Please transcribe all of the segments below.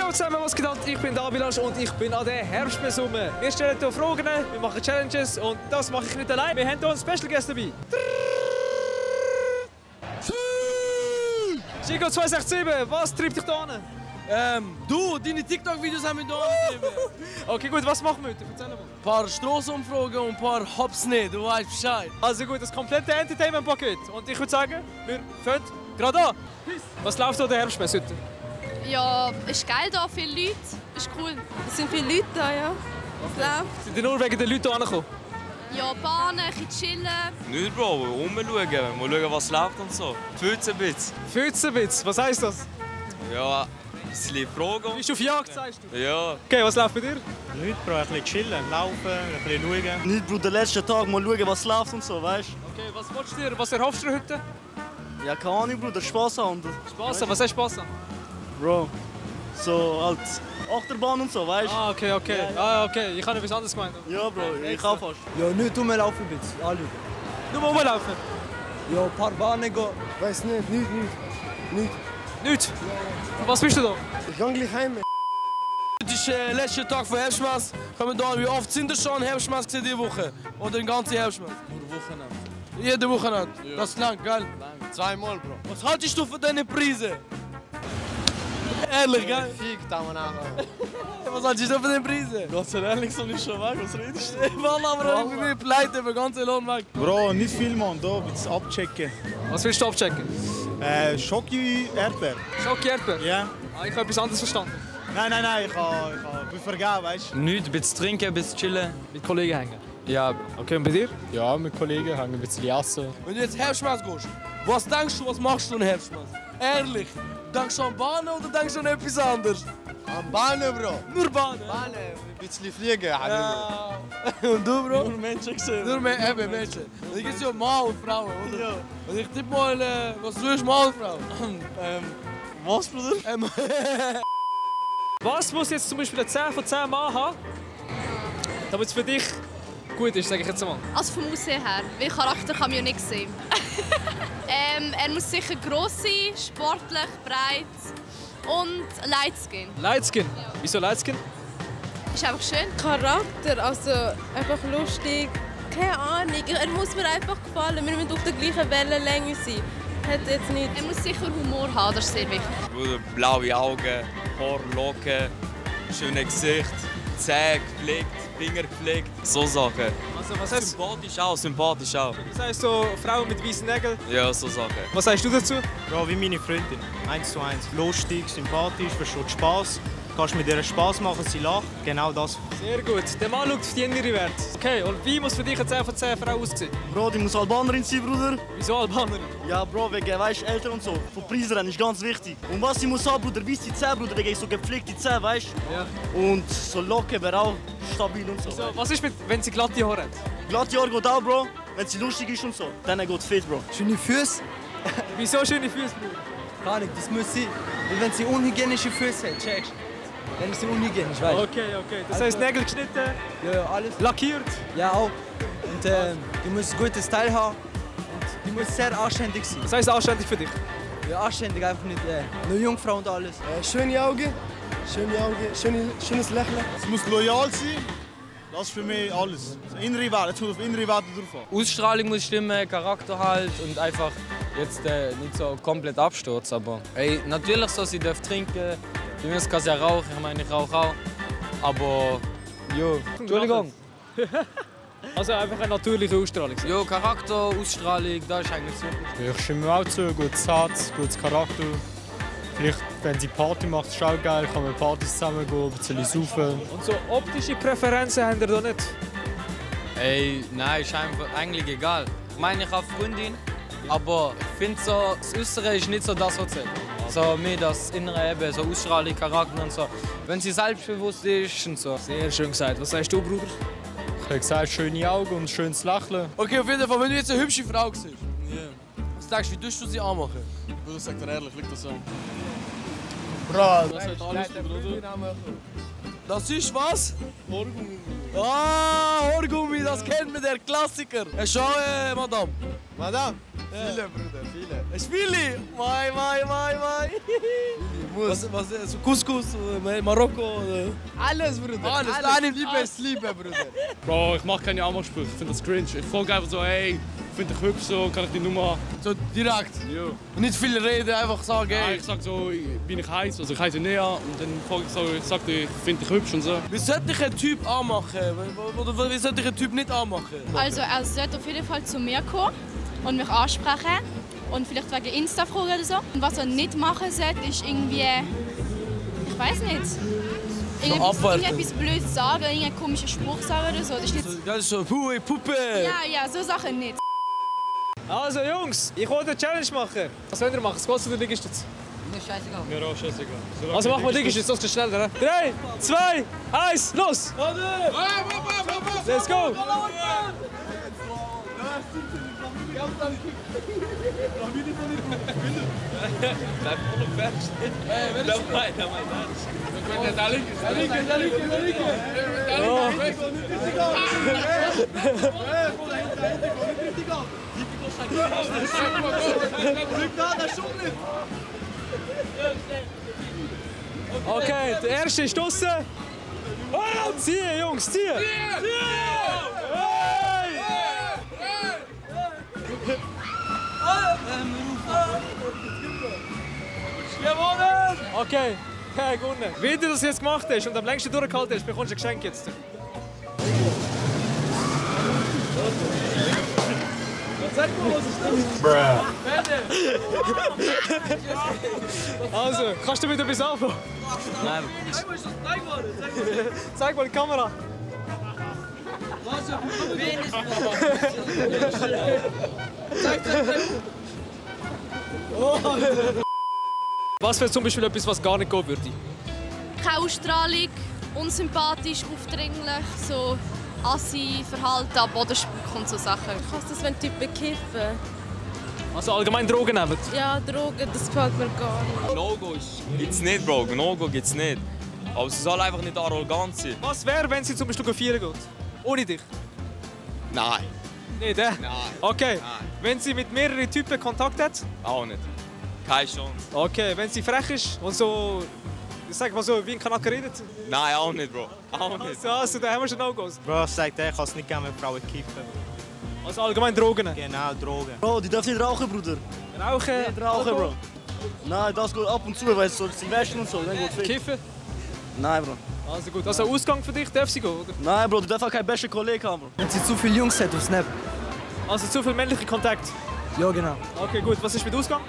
Ciao zusammen, was geht ab? Ich bin Abilash und ich bin an der Herbstbesumme. Wir stellen hier Fragen, wir machen Challenges und das mache ich nicht allein. Wir haben hier einen Special Guest dabei. Chico 267, was treibt dich da an? Du, deine TikTok-Videos haben mich da angetrieben. Okay, gut, was machen wir heute? Erzähl mal. Ein paar Strassenumfragen und ein paar Hops nicht, du weißt Bescheid. Also gut, das komplette Entertainment-Paket. Und ich würde sagen, wir fangen gerade an. Was läuft hier der Herbstmesse heute? Ja, ist geil da, viele Leute. Ist cool. Es sind viele Leute da, ja. Es läuft. Sind ihr nur wegen den Leuten hier angekommen? Ja, Bahnen, ein bisschen chillen. Nicht, Bro, rumschauen, mal schauen, was läuft und so. Fühlt ein bisschen. Fützenwitz, was heisst das? Ja, ein bisschen Fragen. Bist du auf Jagd, sagst du? Ja. Okay, was läuft bei dir? Nicht, Bro, ein bisschen chillen, laufen, ein bisschen schauen. Nicht, Bro, den letzten Tag mal schauen, was läuft und so, weißt du? Okay, was willst du dir? Was erhoffst du dir heute? Ja, keine Ahnung, Bruder, Spaß haben. Spaß haben, was heißt Spaß haben? Bro, so halt Achterbahn und so, weißt du? Ah, okay, okay. Ah, okay. Ich habe etwas anderes gemeint. Ja, Bro, ich auch fast. Ja, nicht rumlaufen ein bisschen, alle. Nur mal rumlaufen? Ja, ein paar Bahnen gehen. Weiß nicht, nicht. Nichts? Was bist du da? Ich gehe gleich heim. Heute ist der letzte Tag von Herbstmesse. Kommen da, wie oft sind ihr schon Herbstmesse gesehen diese Woche? Oder den ganzen Herbstmesse? Nur Wochenende. Jede Wochenende? Ja. Das ist lang, gell? Lang. Zweimal, Bro. Was haltest du von diesen Preisen? Ehrlich, gell? Fick, da man nachher. Was haltest du von diesen Preisen? Ganz ehrlich, so nicht schon weg, was redest du? Wallah, Bro, ich bin mir pleite, den ganzen Lohn weg. Bro, nicht viel, Mann, da, bitte abchecken. Was willst du abchecken? Schoki Erdbeer. Schoki Erdbeer? Ja? Ah, ich habe etwas anderes verstanden. Nein, ich bin vergeben, weißt du? Nichts, ein bisschen trinken, ein bisschen chillen. Mit Kollegen hängen. Ja, Okay, und bei dir? Ja, mit Kollegen hängen ein bisschen essen. Wenn du jetzt Herbstmesse gehst, was denkst du, was machst du in Herbstmesse? Ehrlich, denkst du an Bahnen oder denkst du an etwas anderes? Am Bahnen, Bro. Nur Bahnen? Bahnen, ein bisschen fliegen, Ja. Und du, Bro? Nur Menschen gesehen. Nur eben Menschen. Und ich gibt ja Mann und Frauen, oder? Ja. Und ich tippe mal, was tust du Mann und Frau? Was, Bruder? Was muss jetzt zum Beispiel ein 10 von 10 Mann haben, damit es für dich gut ist, sage ich jetzt mal? Also vom Aussehen her, weil Charakter kann man ja nicht sehen. Er muss sicher gross sein, sportlich, breit und Lightskin. Lightskin. Wieso Lightskin? Ist einfach schön. Charakter, also einfach lustig. Keine Ahnung, er muss mir einfach gefallen. Wir müssen auf der gleichen Wellenlänge sein. Hat jetzt nicht. Er muss sicher Humor haben, das ist sehr wichtig. Bruder, blaue Augen, Haar, Locken, schönes Gesicht, Zähne gepflegt, Finger gepflegt, so Sachen. Also was heißt, Sympathisch auch. das heißt so Frauen mit weißen Nägeln? Ja, so Sachen. Was sagst du dazu? Bro, wie meine Freundin. 1:1. Lustig, sympathisch, versteht Spaß. Kannst mit ihr Spaß machen, sie lacht. Genau das. Sehr gut. Der Mann schaut auf die innere Wert. Okay, und wie muss für dich eine 10 von 10 Frau aussehen? Bro, die muss Albanerin sein, Bruder. Wieso Albanerin? Ja, Bro, wegen, weißt du, Eltern und so. Von Preisrennen ist ganz wichtig. Und was sie muss haben, Bruder, weiss die Zähne, Bruder, wegen so gepflegte Zähne, weißt du? Ja. Und so Locken wäre auch stabil und so. So, was ist, wenn sie glatte Haare hat? Glatte Haare geht auch, Bro. Wenn sie lustig ist und so. Dann geht fit, Bro. Schöne Füße. Wieso schöne Füße, Bruder? Keine Ahnung, das muss sein. Weil wenn sie unhygienische Füße hat, checkst du. Dann ist sie unhygienisch, weißt du? Okay, okay. Das heißt Nägel geschnitten, Ja, alles. lackiert. Ja, auch. Und die muss einen guten Style haben. Und die muss sehr anständig sein. Das heißt anständig für dich. Ja, anständig, einfach nicht nur Jungfrau und alles. Schöne Augen, schönes Lächeln. Es muss loyal sein. Das ist für mich alles. Das innere Wert, jetzt kommt auf innere Werte drauf an. Ausstrahlung muss stimmen, Charakter halt und einfach jetzt nicht so komplett Absturz, aber ey, natürlich so, sie darf trinken, bei mir kann sie ja rauchen, ich meine, ich rauche auch, aber jo, Entschuldigung. Also einfach eine natürliche Ausstrahlung. Jo, Charakter, Ausstrahlung, das ist eigentlich super. Ich stimme mir auch zu, gutes Herz, gutes Charakter. Vielleicht, wenn sie Party macht, ist es auch geil, kann man Partys zusammen gehen, ein bisschen saufen. Und so optische Präferenzen haben ihr da nicht? Ey, nein, ist einfach eigentlich egal. Ich meine, ich habe eine Freundin, aber ich finde so, das Äußere ist nicht so das, was zählt. So mehr das Innere eben, so Ausstrahlung, Charakter und so. Wenn sie selbstbewusst ist und so. Sehr schön gesagt. Was sagst du, Bruder? Ich habe gesagt, schöne Augen und schönes Lächeln. Okay, auf jeden Fall, wenn du jetzt eine hübsche Frau siehst, was denkst du, wie tust du sie anmachen? Bruder, sag dir ehrlich, liegt das so. Bro, Das hat alles, Bruder. Das ist was? Haargummi. Ah, Haargummi, das kennt man, der Klassiker. Schau, Madame. Madame? Viele, Bruder, viele. Spili! Mai. Was, so Couscous, Marokko? Alles, Bruder. Alles, deine Liebe, Bruder. Bro, ich mache keine Anmachsprüche, ich finde das cringe. Ich folge einfach so, hey, finde dich hübsch, so, kann ich die Nummer haben? So direkt? Ja. Nicht viel reden, einfach sagen, Nein, hey. ich sag so, bin ich heiß, also ich heiße Nea und dann folge ich so, ich sag dir, ich finde dich hübsch und so. Wie sollte ich einen Typ anmachen? Oder wie sollte ich einen Typ nicht anmachen? Also er sollte auf jeden Fall zu mir kommen und mich ansprechen und vielleicht wegen Insta fragen oder so. Und was er nicht machen sollte, ist irgendwie, ich weiß nicht, irgendetwas Blödes sagen, irgendeinen komischen Spruch sagen oder so. Das ist nicht... Das ist so, Hui, Puppe! Ja, so Sachen nicht. Also Jungs, ich wollte eine Challenge machen. Was wollt ihr machen? Squats oder Liegestütz? Mir scheißegal. Mir auch scheißegal. Also machen wir Liegestütz, das geht schneller. 3, 2, 1, los! Let's go! Bleib voll fest. Dabei. Da liegt. Okay, der erste ist draussen. Ziehen, Jungs, ziehen! Okay, gewonnen. Wie du das jetzt gemacht hast und am längsten durchgehalten hast, bekommst du ein Geschenk jetzt. Sag mal, was ist das? Also, kannst du mit etwas anfangen? Nein. Zeig mal die Kamera. Was wäre zum Beispiel etwas, was gar nicht gehen würde? Keine Ausstrahlung, unsympathisch, aufdringlich, so Assi-Verhalten, am Boden spucken und so Sachen. Ich hasse das, wenn Typen kiffen. Also allgemein Drogen nehmen? Ja, Drogen, das gefällt mir gar nicht. No-Go gibt's nicht, Bro. No-Go gibt's nicht. Aber sie soll einfach nicht arrogant sein. Was wäre, wenn sie zum Beispiel feiern geht? Ohne dich? Nein. Nicht, Nein. Okay. Nein. Wenn sie mit mehreren Typen Kontakt hat? Auch nicht. Keine Chance. Okay. Wenn sie frech ist und so, ich sag mal so, wie ein Kanaker redet? Nein, auch nicht, Bro. Auch nicht. Also, da haben wir schon No-Gos. Bro, sagt er, ich kann es nicht gerne mit Frauen kiffen. Also allgemein Drogen? Genau, Drogen. Bro, die darf nicht rauchen, Bruder. Rauchen? Nicht rauchen, Bro. Nein, das geht ab und zu, weil es so Silvester und so, dann geht fit. Kiffen? Nein, Bro. Also gut. Also Ausgang für dich, darf sie gehen, oder? Nein, Bro, du darfst auch keinen besten Kollegen haben, Bro. Wenn sie zu viele Jungs hat auf Snap. Also zu viel männlicher Kontakt? Ja, genau. Okay, gut. Was ist mit Ausgang?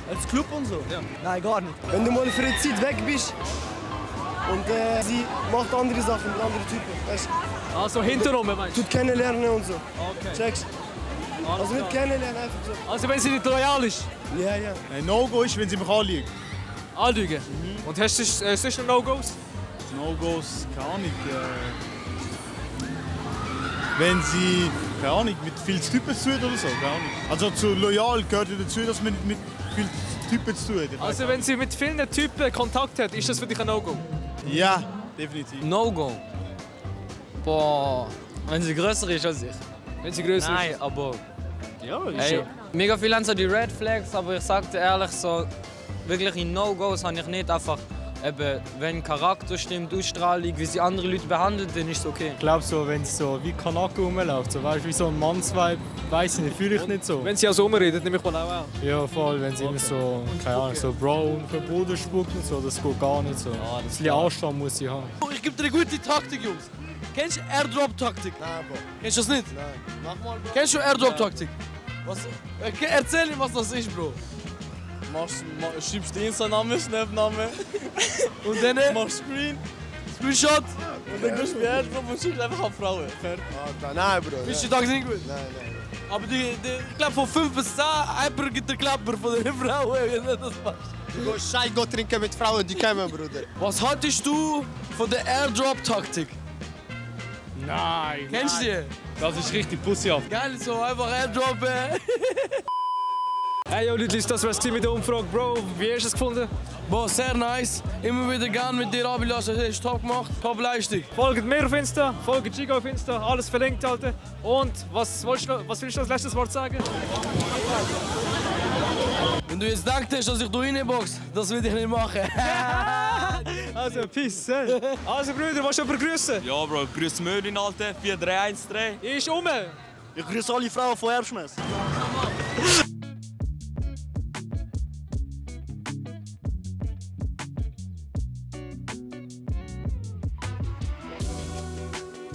Als Club und so? Ja. Nein, gar nicht. Wenn du mal für eine Zeit weg bist und sie macht andere Sachen mit anderen Typen, weißt du? Also hintenrum, meinst du? Tut kennenlernen und so. Okay. Checkst? Also nicht kennenlernen, einfach so. Also wenn sie nicht loyal ist? Ja, ja. Ein No-Go ist, wenn sie mich anlügt. Anlügen? Und hast du sonst noch No-Gos? No-Gos, keine Ahnung. Wenn sie, keine Ahnung, mit vielen Typen zu tun oder so, keine Ahnung. Also zu loyal gehört ja dazu, dass man nicht mit vielen Typen zu tun hat. Also wenn sie mit vielen Typen Kontakt hat, ist das für dich ein No-Go? Ja, definitiv. No-Go? Boah, wenn sie größer ist als ich. Wenn sie größer Nein, ist? aber... Ja, ist Hey, ja. mega viele haben so die Red Flags, aber ich sag dir ehrlich, so wirkliche No-Gos habe ich nicht. Einfach, eben, wenn Charakter stimmt, Ausstrahlung, wie sie andere Leute behandelt, dann ist es okay. Ich glaube so, wenn sie so wie Kanake rumläuft, so, weißt, wie so ein Mannsweib, weiß ich nicht, fühle ich nicht so. Wenn sie auch so rumredet, nehme ich mal auch an. Ja, voll, wenn sie immer so, keine Ahnung, so Bro und für Bruder spuckt und so, das geht gar nicht so. Ein bisschen Anstand muss sie haben. Ich gebe dir eine gute Taktik, Jungs. Kennst du Airdrop-Taktik? Nein, Bro. Kennst du das nicht? Nein. Mach mal, Bro. Kennst du Airdrop-Taktik? Erzähl mir, was das ist, Bro. Schreibst den Insta-Namen, Snap-Namen Und dann machst Screenshot. und dann gehst du mir Airdrop und schickst einfach an Frauen. Fertig. Nein, Bro. Findest du die Taktik nicht gut? Nein, nein. Aber ich glaube von 5 bis 10, jemand gibt der Klapper von den Frauen, wenn du das machst. Du gehst Schei trinken mit Frauen, die kommen, Bruder. Was hattest du von der Airdrop-Taktik? Nein! Kennst du die? Das ist richtig pussyhaft. Geil, so einfach airdroppen. Hey, yo, Leute, das war's mit der Umfrage. Bro, wie hast du es gefunden? Boah, sehr nice. Immer wieder gern mit dir, Abilash. Das hast du top gemacht. Top Leistung. Folgt mir auf Insta, folgt Gigo auf Insta, alles verlinkt, Alter. Und was willst du als letztes Wort sagen? Wenn du jetzt gedacht hast, dass ich da reinbox, das will ich nicht machen. Also, peace. Also, Brüder, willst du jemanden grüßen? Ja, Bro, grüß Möhlin, Alter. 4313. Ist um. Ich grüße alle Frauen von Herbstmess.